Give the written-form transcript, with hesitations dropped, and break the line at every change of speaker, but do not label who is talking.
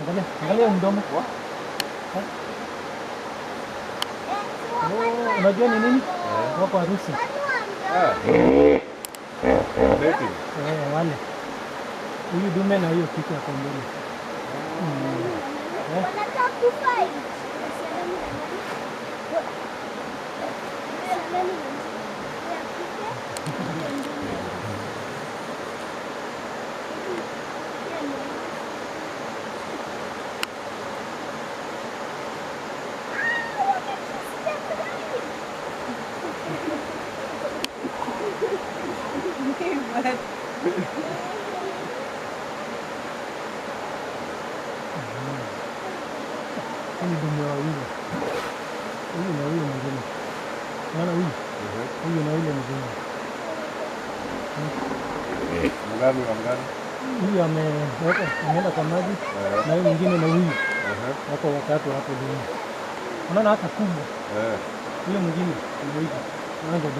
Angalia, angalia mdomo. Oh, unajua ni nini? Wako harusi.
Ah. Dating.
Eh, wale. Huyu dume na huyo kike hapo mbele.
Wanataka kufight.
Huyu dume wawili. Huyu na huyu mwingine. Unaona huyu? Huyu na yule mwingine.
Mgani wa mgani?
Huyu ameweka ameenda kwa maji na huyu mwingine na huyu. Wako watatu hapo dume. Unaona hata kubwa. Huyo mwingine ndio hivi. Unaona ndio.